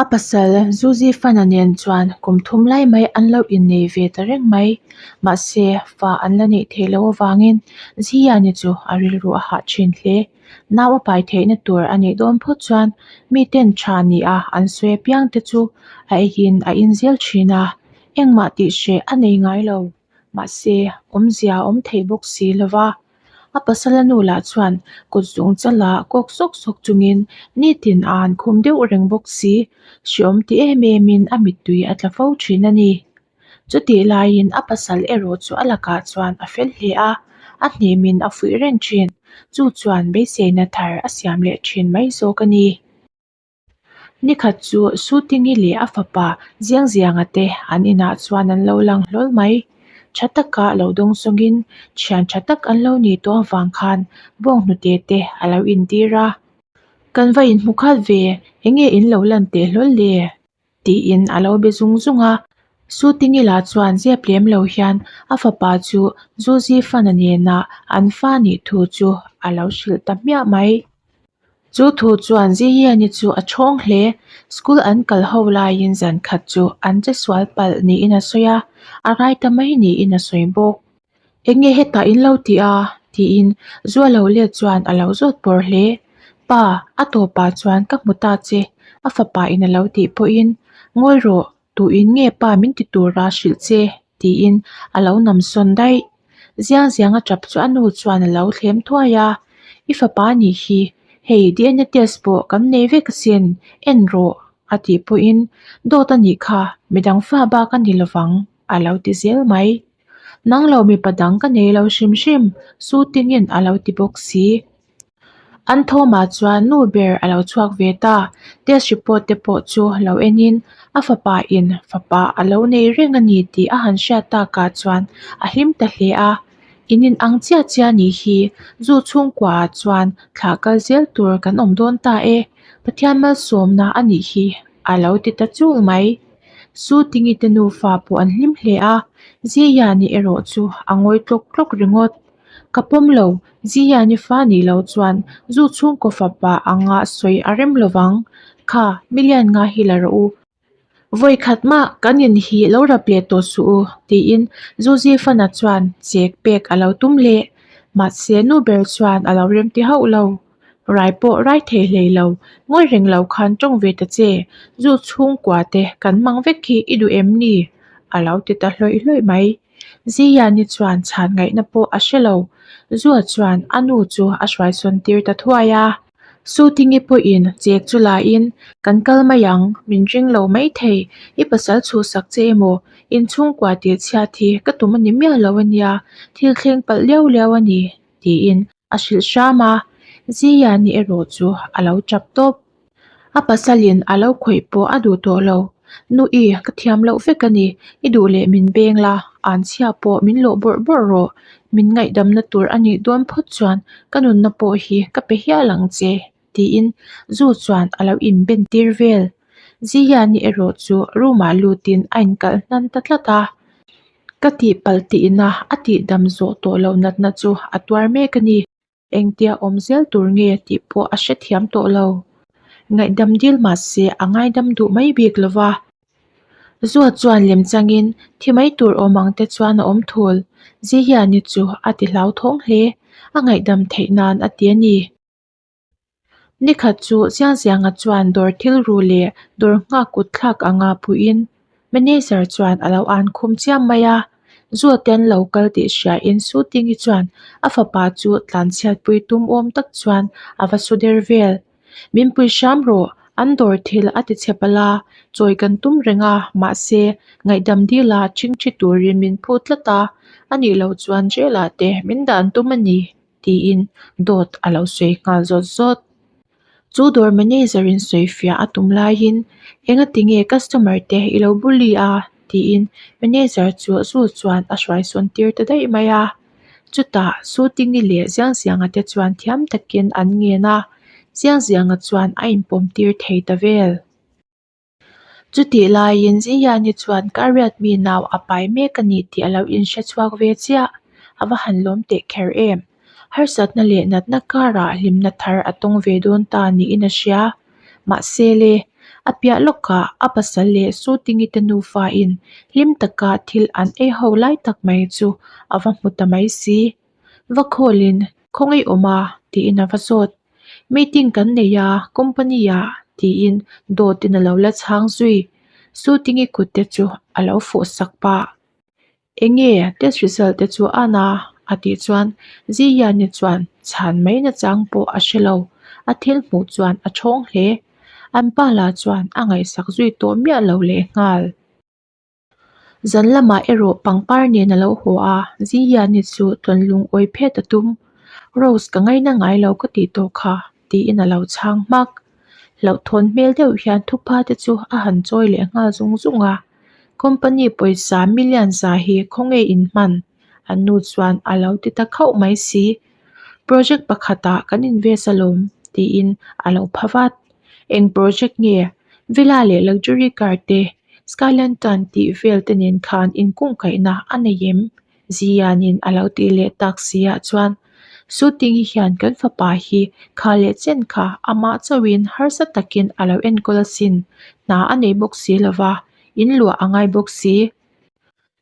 A pasal Zuzi Fana nen chuan kum thum lai mai an lo innei ve ta reng mai. Mahse, fa an la neih theih loh avangin Ziyani chu a rilru a hah thin hle. Nau a pai theihna tur a nih dawn phawt chuan miten tha nia an sawi apiang te chu a eiin a inzel thin a, engmah tih hreh a nei ngai lo. Mahse, awmzia a awm thei bawk si lo va. A pasala nu lah chuan kut zung chala kawk sawk sawk chungin nitin a han khum deuh reng bawk si. Hreawm ti em emin a mittui a tla fo thin a ni. Chutih laiin a pasal erawh chu a lakah chuan a fel hle a, a hnemin a fuih reng thin. Chu chuan beiseina thar a siam leh thin mai zawk a ni. Nikhat chu Sutingi leh a fapa Ziangzianga te an inah chuan an lo lang hlawl mai. Tha taka lo dawng sawngin thian tha tak an lo nih tawh avang khan bawnghnute te a lo intir a. Kan va inhmu khat ve, enge in lo lan teh hlawl le? tiin a lo be zung zung a. Sutingi lah chuan zep lem lo hian a fapa chu Zuzi fana nena an fa nih thu chu a lo hrilh ta hmiah mai. Chu thu chuan Ziyiani chu a chhawng hle. School an kal ho laiin zan khat chu an che sual palh niin a sawi a, a rai ta mai niin a sawi bawk. Eng nge hetah in lo ti a? tiin Zua lo let chuan a lo zawt pawr hle. Pa, a tawpah chuan ka hmu ta che, a fapa in a lo tih pawhin, Ngawi rawh, Tuin nge pa min ti tura hrilh che? tiin a lo nam sawn daih. Ziang ziang a tap chu a nu chuan a lo thlem thuai a, I fapa nih hi, hei DNA test pawh kan nei vek asin, en rawh a tih pawhin dawt a nih kha, midang fa bak a ni lovang a lo ti zel mai. Nang lo mipa dang ka nei lo hrim hrim, Su tingin a lo ti bawk si. An thawmah chuan nu ber a lo chhuak ve ta, test report te pawh chu lo enin a fapa in fapa a lo nei reng a ni tih a han hriat takah chuan a hlim ta hle a, in in ang chiah chiah nih hi zu chhungkua ah chuan thlah kal zel tur kan awm dawn ta e, Pathian malsawmna a nih hi a lo ti ta chul mai. Su Tingi te nufa pawh an hlim hle a, Ziyiani erawh chu a ngawi tlawk tlawk ringawt. Ka pawm lo, Ziyiani fa nih loh chuan zu chhungkaw fapa anga sawi a rem lovang. Kha, million nga hi la rawh u. Vawi khat mah kan in hi lo rap leh tawh suh u, tiin Zuzi fana chuan chek pek a lo tum leh. Mahse, nu ber chuan a lo remti hauh lo. Rai pawh rai thei hlei lo, ngawi reng lo khan tawng ve ta che, zu chhungkua te kan hmang vek hi i duh em ni? A lo ti ta hlawih hlawih mai. Ziyani chuan chhan ngaihna pawh a hre lo. Zua chuan a nu chu a hruaisawn tir ta thuai a. Sutingi pawhin chek chu lain, Kan kal mai ang, min ring lo mai thei, i pasal chhuhsak che emaw, inchhungkua tih chhiat hi ka tum a ni miah lo a nia, thil thleng palh liau liau a ni, tiin a hrilh hram a, Ziyani erawh chu a lo tap tawp. A pasalin a lo khawih pawh a duh tawh lo. Nu i, ka thiam loh vek a ni. I duh leh min beng la, an chhia pawh min lawh bawrh bawrh rawh. Min ngaihdamna tur a nih dawn phawt chuan ka nunna pawh hi ka pe hial ang che, tiin zu chuan a lo inben tir vel. Ziyani erawh chu room-ah lutin a inkalh hnan ta tlat a. Ka tihpalh tihna a tihdam zawh tawh loh natna chu a tuar mek a ni. Engtia awm zel tur nge tih pawh a hrethiam tawh lo. Ngaihdam dil mahse a ngaidam duh mai bik lo va. Zua chuan lem changin thi mai tur awm ang te chuan a awm thul. Zihiani chu a ti hlauthawng hle. A ngaihdam theih nan a ti a ni. Nikhat chu Ziangzianga chuan dawr thil ru leh dawr nghak kut thlak anga puiin manager chuan a lo an khum chiam mai a. Zuate an lo kal tih hriain Sutingi chuan a fapa chu tlanchhiatpui tum awm tak chuan a va su der vel. Min pui hram rawh, an dawr thil a ti chhe palh a, chawi kan tum reng a, mahse ngaihdam dila ṭhingṭhi turin min phut tlat a, anih loh chuan jail ah te min dan tum a ni. tiin dawt a lo sawi nghal zawt zawt. Chu dawr manager in sawi fiah a tum laiin engati nge customer te i lo bully a tiin manager chu zu chuan a hruai sawn tir ta daih mai a. Chutah Sutingi leh Ziangzianga te chuan thiam takin an ngen a, Ziangzianga chuan a inpawm tir thei ta vel. Chutih laiin Ziyani chuan ka riatmi nau a pai mek a ni tih a lo inhre chhuak ve chiah. A va han lawm teh kher em! Harsatna leh natna karah hlimna thar a tawng ve dawn ta niin a hria. Mahse le, A piah lawkah a pasal leh Sutingi te nufa in hlim taka thil an ei ho lai tak mai chu a va hmu ta mai si. Va khawlin khawngaih awm a tiin a va zawt. Meeting kan nei a company ah tiin dawtin a lo la chhang zui. Sutingi kut te chu a lo fawh sak pah. Enge test result te chu a na a tih chuan Ziyiani chuan chhan mai nachang pawh a hre lo. A thil hmuh chuan a thawng hle. An pa lah chuan a ngaihsak zui tawh miah lo lehnghal. Zan lamah erawh pangpar nen a lo haw a, Ziyiani chu tawn lungawi phet a tum. Rose ka ngaina ngai lo ka tih tawh kha tiin a lo chhang hmak. Hlauhthawn hmel deuh hian thupa te chu a han chawi leh nghal zung zung a. Company pawisa million za hi khawnge in hman? An nu chuan a lo ti ta khauh mai si. Project pakhatah kan invest alawm tiin a lo pha vat. Eng project nge? Villa leh luxury car te, Skylantan tih vel te nen khan inkungkaihna a nei em? Zianin a lo tih leh tak si ah chuan Shooting-i hian kan fapa hi kha leh chen kha amah chauhin harsa takin a lo enkawl asin, hna a nei bawk si lo va, in luah a ngai bawk si.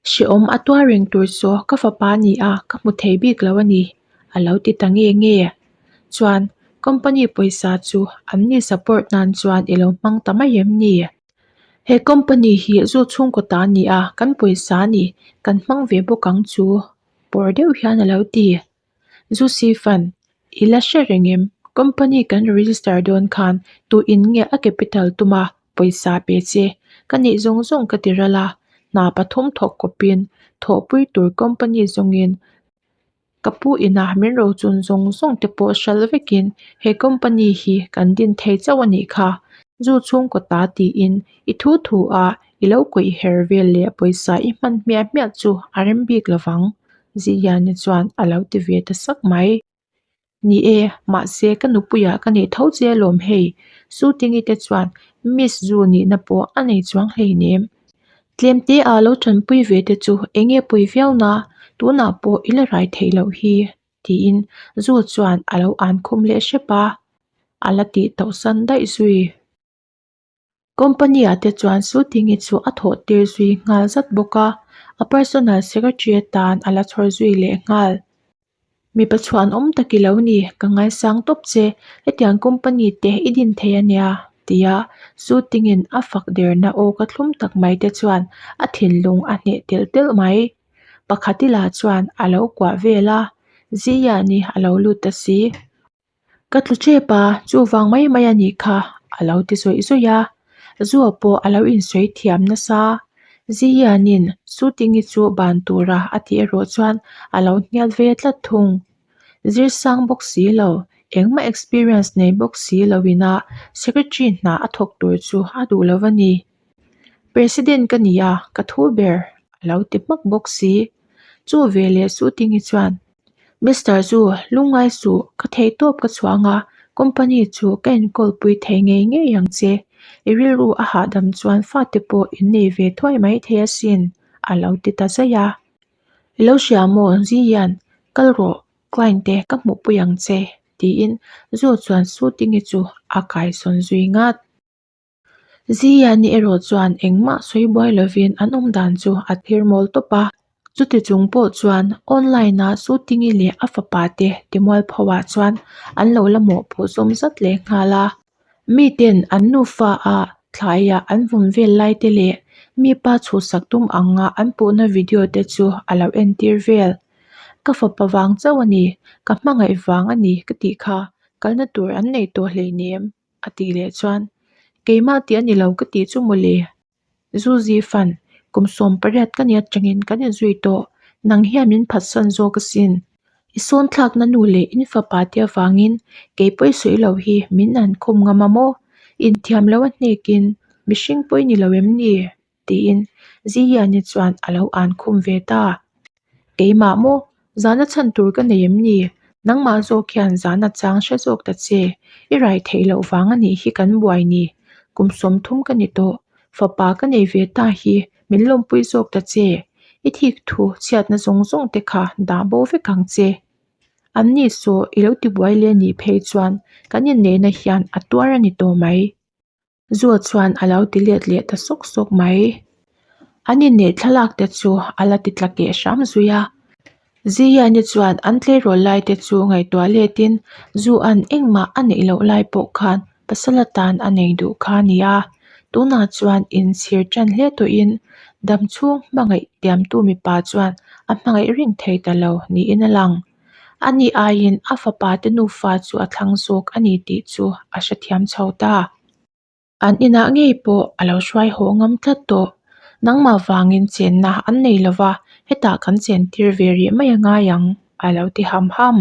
Hrehawm a tuar reng tur chu ka fapa ni a, ka hmu thei bik lo a ni, a lo ti ta nge nge. Chuan company pawisa chu an ni support nan chuan i lo hmang ta mai em ni? He company hi zu chhungkaw ta a ni a, kan pawisa a ni, kan hmang ve bawk ang chu pawr deuh hian a lo ti. Zu si fan, i la hre reng em? Company kan register dawn khan tu in nge a capital tuma pawisa pe che? Ka neih zawng zawng ka ti ral a, hna pathum thawk kawpin thawhpui tur company zawngin Ka pu inah min rochun zawng zawng te pawh hral vekin he company hi kan din thei chauh a nih kha. Zu chhungkaw ta tiin i thu thu a i lo kawih her vel leh pawisa i hman hmiah hmiah chu a rem bik lovang, Ziyiani chuan a lo ti ve ta sak mai. Ni e, mahse ka nupuiah ka neih tho che alawm hei, Sutingi te chuan Miss Zu nihna pawh a nei chuang hleinem. Tlemte a lo tanpui ve te chu eng nge pawi viau na, tunah pawh i la rai theih loh hi, tiin Zu chuan a lo an khum leh hrep a, a la tih tauh san daih zui. Company ah te chuan Sutingi chu a thawh tir zui nghal zat bawk a, a personal secretary atan a la chhawr zui leh nghal. Mipa chhuanawm tak i lo ni, ka ngaisang tawp che, hetiang company te i din thei a nia, tia Sutingin a fak derna aw ka thlum tak mai te chuan a thinlung a hneh telh telh mai. Pakhati lah chuan a lo kuah vel a, Ziyiani a lo lut ta si. Ka tlu tep a, chuvang mai mai a nih kha a lo ti zawih zawih a, Zua pawh a lo insawi thiam nasa. Ziyianin Sutingi chu ban tura a tih erawh chuan a lo hnial ve tlat thung. Zir sang bawk si lo, engmah experience nei bawk si loin a secretary hna a thawk tur chu a duh lo a ni. President ka ni a, ka thu ber a lo ti hmak bawk si. Chu veleh Sutingi chuan Mister Zu, lungngai suh, ka thei tawp ka chhuang a, company chu ka enkawl pui thei ngei ngei ang che. I rilru a hahdam chuan fate pawh in nei ve thuai mai thei asin, a lo ti ta zaih a. I lo hria maw, Ziyian, kal rawh, client te ka hmuhpui ang che, tiin Zu chuan Sutingi chu a kaisawn zui ngat. Ziyiani erawh chuan engmah sawi buai lovin an awm dan chu a thlir mawl tawp a. Chuti chung pawh chuan online-a Sutingi leh a fapa te timualpho ah chuan an lo la mawhpawh zawm zat leh nghal a. Miten an nufa a thlaiah an vawm vel lai te leh mi pa chhuhsak tum anga an puhna video te chu a lo entir vel. Ka fapa vang chauh a ni, ka hmangaih vang a ni ka tih kha kalna tur an nei tawh hleinem. A tih leh chuan, Keimah tih a ni lo ka tih chu mawle. Zuzi fan, kum 18 ka ni atangin kan inzui tawh, nang hian min phatsan zawk asin. I sawn thlakna nu leh in fapa te avangin kei pawi sawi lo hi min an khum ngam a maw? Inthiam lo a hnekin mihring pawi ni lo em ni? tiin Ziyiani chuan a lo an khum ve ta. Keimah maw? Zana chhan tur ka nei em ni? Nangmah zawk hian zana chang hre zawk ta che. I rai theih loh vang a nih hi kan buai ni. Kum 30 ka ni tawh. Fapa ka nei ve ta hi min lawmpui zawk ta che. I thik thu chhiatna zawng zawng te kha dah bo vek ang che. An ni saw i lo tibuai leh nih phei chuan kan inneihna hian a tuar a ni tawh mai. Zua chuan a lo ti let leh ta sawk sawk mai. An inneih thlalak te chu a la ti tla keh hram zui a. Ziyiani chuan an tleirawl lai te chu ngaihtuah letin zu an engmah a neih loh lai pawh khan pasal atan a nei duh kha a ni a. Tunah chuan inchhir tan hle tawhin damchhung hmangaih tiamtu mipa chuan a hmangaih reng thei ta lo niin a lang. Ani aiin a fapa te nufa chu a thlang zawk a ni tih chu a hrethiam chho ta. An inah ngei pawh a lo hruai haw ngam tlat tawh. Nangmah vangin chenna an nei lo va, hetah kan chentir ve rih mai a ngai ang, a lo ti ham ham.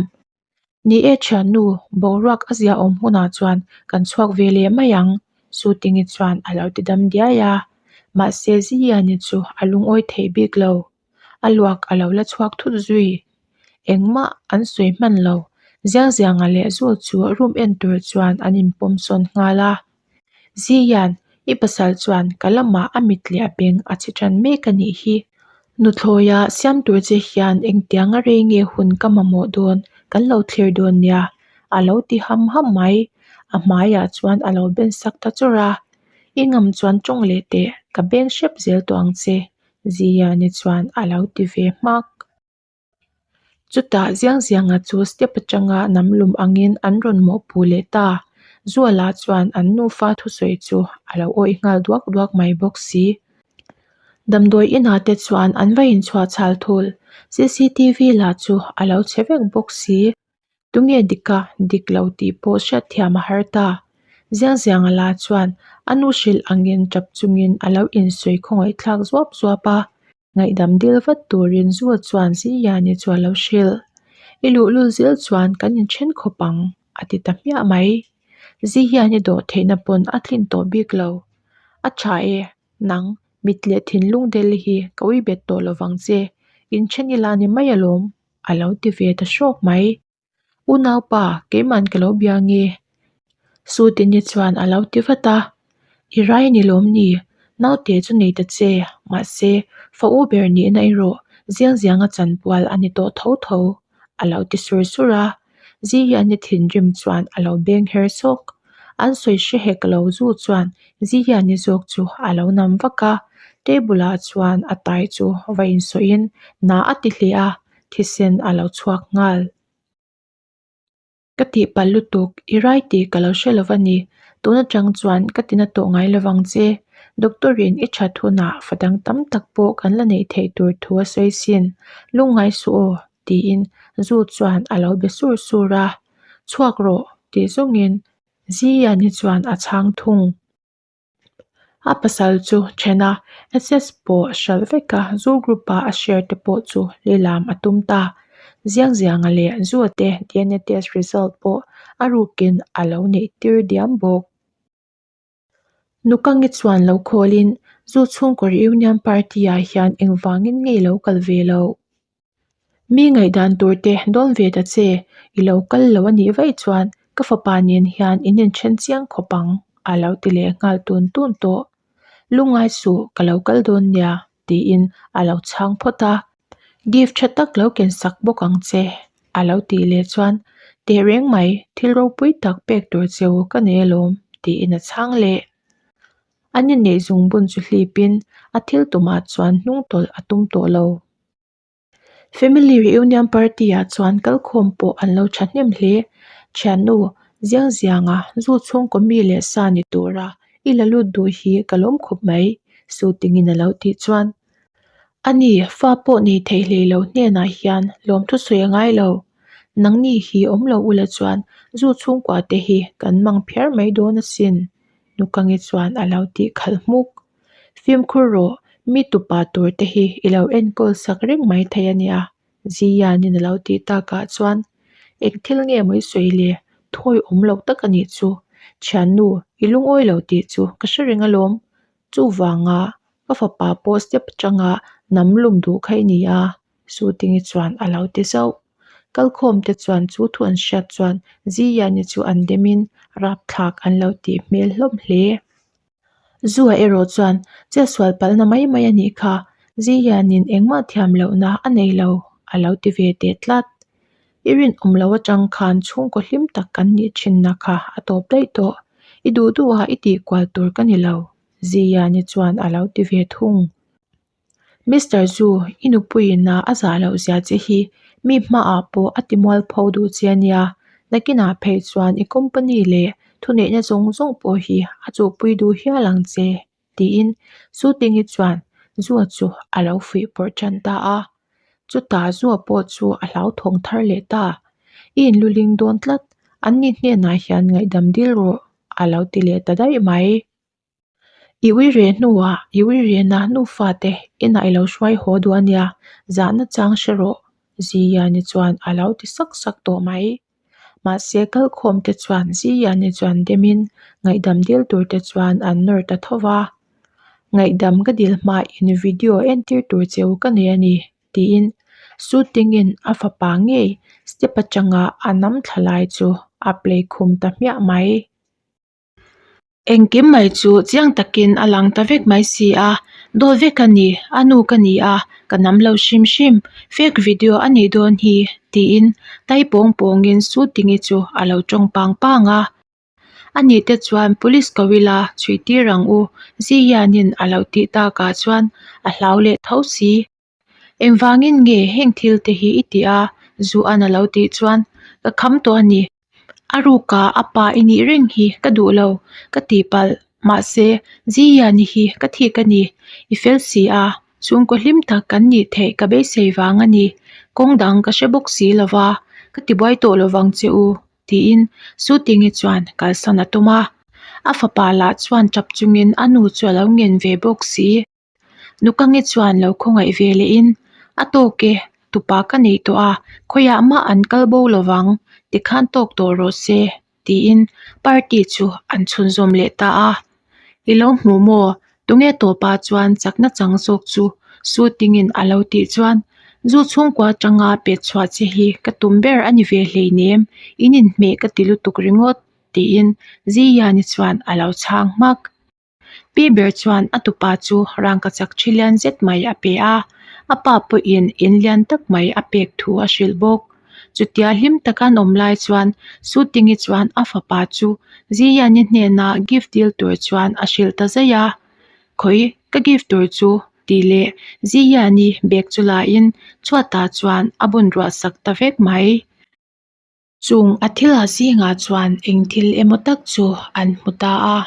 Ni e thiannu, boruak a ziahawm hunah chuan kan chhuak ve leh mai ang, Sutingi chuan a lo ti dam diai a. Mahse Ziyiani chu a lungawi thei bik lo. A luak a lo la chhuak thut zui. Engmah an sawi hman lo. Ziangzianga leh Zul chu room en tur chuan an inpawm sawn nghal a. Ziyian, i pasal chuan ka lamah a mit leh a beng a chhe tan mek a nih hi. Nuthlawia siam tur che hian engtianga rei nge hun ka mamawh dawn kan lo thlir dawn nia, a lo ti ham ham mai. A hmaiah chuan a lo ben sak ta chawrh a. I ngam chuan tawng leh teh, ka beng hrep zel tawh ang che, Ziyiani chuan a lo ti ve hmak. Chutah Ziangzianga chu step atanga nam lum angin an rawn mawhpuh leh ta. Zuala chuan an nufa thusawi chu a lo awih nghal duak duak mai bawk si. Damdawi inah te chuan an va inchhuah chhal thul. Cctv lah chu a lo chhe vek bawk si. Tunge dik a, dik lo tih pawh hriatthiam a har ta. Ziangzianga lah chuan a nu hrilh angin tap chungin a lo insawi khawngaihthlak zuap zuap a. Ngaihdam dil vat turin Zua chuan Ziyiani chu a lo hrilh. I luhlul zel chuan kan inthen khawp ang, a ti ta hmiah mai. Ziyiani dawh theihna pawn a tlin tawh bik lo. A tha e, nang, mit leh thinlung del hi ka ui bet tawh lovang che, inthen ila ni mai alawm, a lo ti ve ta hrawk mai. Unaupa, keiman ka lo bia nge? Sutini chuan a lo ti vat a. I rai ni lawm ni? Naute chu nei ta che, mahse, fa u ber nihna erawh ziang zianga chanpual a ni tawh tho tho, a lo ti sur sur a. Zihiani thinrim chuan a lo beng her sawk. An sawi hre hek lo zu chuan Zihiani zawk chu a lo nam vak a. Table ah chuan a tai chu va insawhin na a ti hle a. Thisen a lo chhuak nghal. Ka tihpalh lutuk, i rai tih ka lo hre lova ni. Tun atang chuan ka tina tawh ngai lovang che. Doctor in i that hunah fa dang tam tak pawh kan la neih theih tur thu a sawi sin. Lungngai suh aw, tiin Zu chuan a lo be sur sur a. Chhuak rawh, tih zawngin Ziyiani chuan a chhang thung. A pasal chu then a, SS pawh hralh vek a, zu group a a share te pawh chu lilam a tum ta. Ziangzianga leh Zua te dna test result pawh a rukin a lo neih tir diam bawk. Nukangi chuan lo khawlin zu chhungkaw reunion party ah hian engvangin nge i lo kal ve loh? Mi ngaihdan tur te dawn ve ta che, i lo kal lo a nih vaih chuan ka fapa nen hian in inthen chiang khawp ang, a lo ti leh nghal tun tun tawh. Lungngai suh, ka lo kal dawn nia, tiin a lo chhang phawt a. Gift tha tak lo ken sak bawk ang che, a lo tih leh chuan tehreng mai thil ropui tak pek tur cheu ka nei alawm, tiin a chhang leh. An inneih zungbun chu hlipin a thil tumah chuan hnung tawlh a tum tawh lo. Family reunion party ah chuan kalkhawm pawh an lo thahnem hle. Thiannu, ziang zianga zu chhungkaw mi leh sa ni tura i la lut duh hi ka lawm khawp mai, Sutingin a lo tih chuan. Ani, fa pawh nei thei hlei lo hnenah hian lawmthu sawi a ngai lo. Nangni hi awm lo ula chuan zu chhungkua te hi kan mang phiar mai dawn asin, Nukangi chuan a lo tih khalh hmuk. Fimkhur rawh, mi tupa tur te hi i lo enkawl sak reng mai thei a nia, Ziyianin a lo tih takah chuan eng thil nge maw i sawi le, thawi awm loh tak a nih chu. Thiannu, i lungawi lo tih chu ka hre reng alawm. Chuvanga ka fapa pawh step atanga nam lum duh kha i ni a, Sutingi chuan a lo ti zauh. Kalkhawm te chuan chu thu an hriat chuan Ziyiani chu an demin rapthlak an lo tih hmel hlawm hle. Zua erawh chuan chetsual palhna mai mai a nih kha, Zi hianin engmah thiam lohna a nei lo a lo ti ve teh tlat. I rinawm lo atang khan chhungkaw hlim tak kan nih thinna kha a tawp daih tawh. I duh duha i tih kual tur ka ni lo, Ziyani chuan a lo ti ve thung. Mister Zu, i nupuiin a a zah loh zia che hi mi hmaah pawh a ti mualpho duh che a nia. Nakinah phei chuan i company leh thuneihna zawng zawng pawh hi a chuhpui duh hial ang che, tiin Sutingi chuan Zua chu a lo fuih pawrh tan ta a. Chutah Zua pawh chu a hlauthawng thar leh ta. I inluling dawn tlat, anni hnenah hian ngaihdam dil rawh, a lo ti leh ta daih mai. I ui reh hnuah i ui rehna nufate inah i lo hruai haw duh a nia, zahna chang hre rawh, Ziyani chuan a lo ti sak sak tawh mai. Mahse kalkhawm te chuan Ziyani chuan demin ngaihdam dil tur te chuan an nawr ta tho va. Ngaihdam ka dil hmain video entir tur cheu ka nei a ni, tiin Sutingin a fapa ngei step atanga a nam thla lai chu a play khum ta hmiah mai. Engkim mai chu chiang takin a lang ta vek mai si a, dawt vek a ni, a nu ka ni a, ka nam lo hrim hrim, fake video a nih dawn hi, tiin tai pawng pawngin Sutingi chu a lo tawng pang pang a. A nih te chuan police ko ila chhui tir ang u, Zihianin a lo tih takah chuan a hlau leh tho si. Engvangin nge heng thil te hi i tih a? Zuan a lo tih chuan, Ka kham tawh a ni. A ruka a pa i nih reng hi ka duh lo, ka tih palh. Mahse, Ziyiani hi ka thik a ni. I fel si a, chhungkaw hlim tak kan nih theih ka beisei vang a ni. Kawng dang ka hre bawk si lo va, ka tibuai tawh lo vang che u, tiin Sutingi chuan kalsan a tum a. A fapa lah chuan tap chungin a nu chu a lo ngen ve bawk si. Nukangi chuan lo khawngaih ve lehin, A tawk e, tupa ka nei tawh a, khawiah mah an kal bo lo vang, tikhan tawk tawh rawh se, tiin party chu an chhunzawm leh ta a. I lo hmu maw? Tunge tawpa chuan chakna chang zawk chu Sutingin a lo tih chuan, Zu chhungkua atanga pet chhuah che hi ka tum ber a ni ve hleinem, in inhmeh ka ti lutuk ringawt, tiin Ziyani chuan a lo chhang hmak. Pi ber chuan a tupa chu rangkachak thi lian zet mai a pe a, a pa pawhin in lian tak mai a pek thu a hrilh bawk. Chutia hlim taka an awm lai chuan Sutingi chuan a fapa chu Ziyani hnena gift dil tur chuan a hrilh ta zaih a, Khawi ka gift tur chu tih leh Ziyani bag chu lain chhuatah chuan a bun ruah sak ta vek mai. Chung a thil a zingah chuan eng thil emaw tak chu an hmu ta a.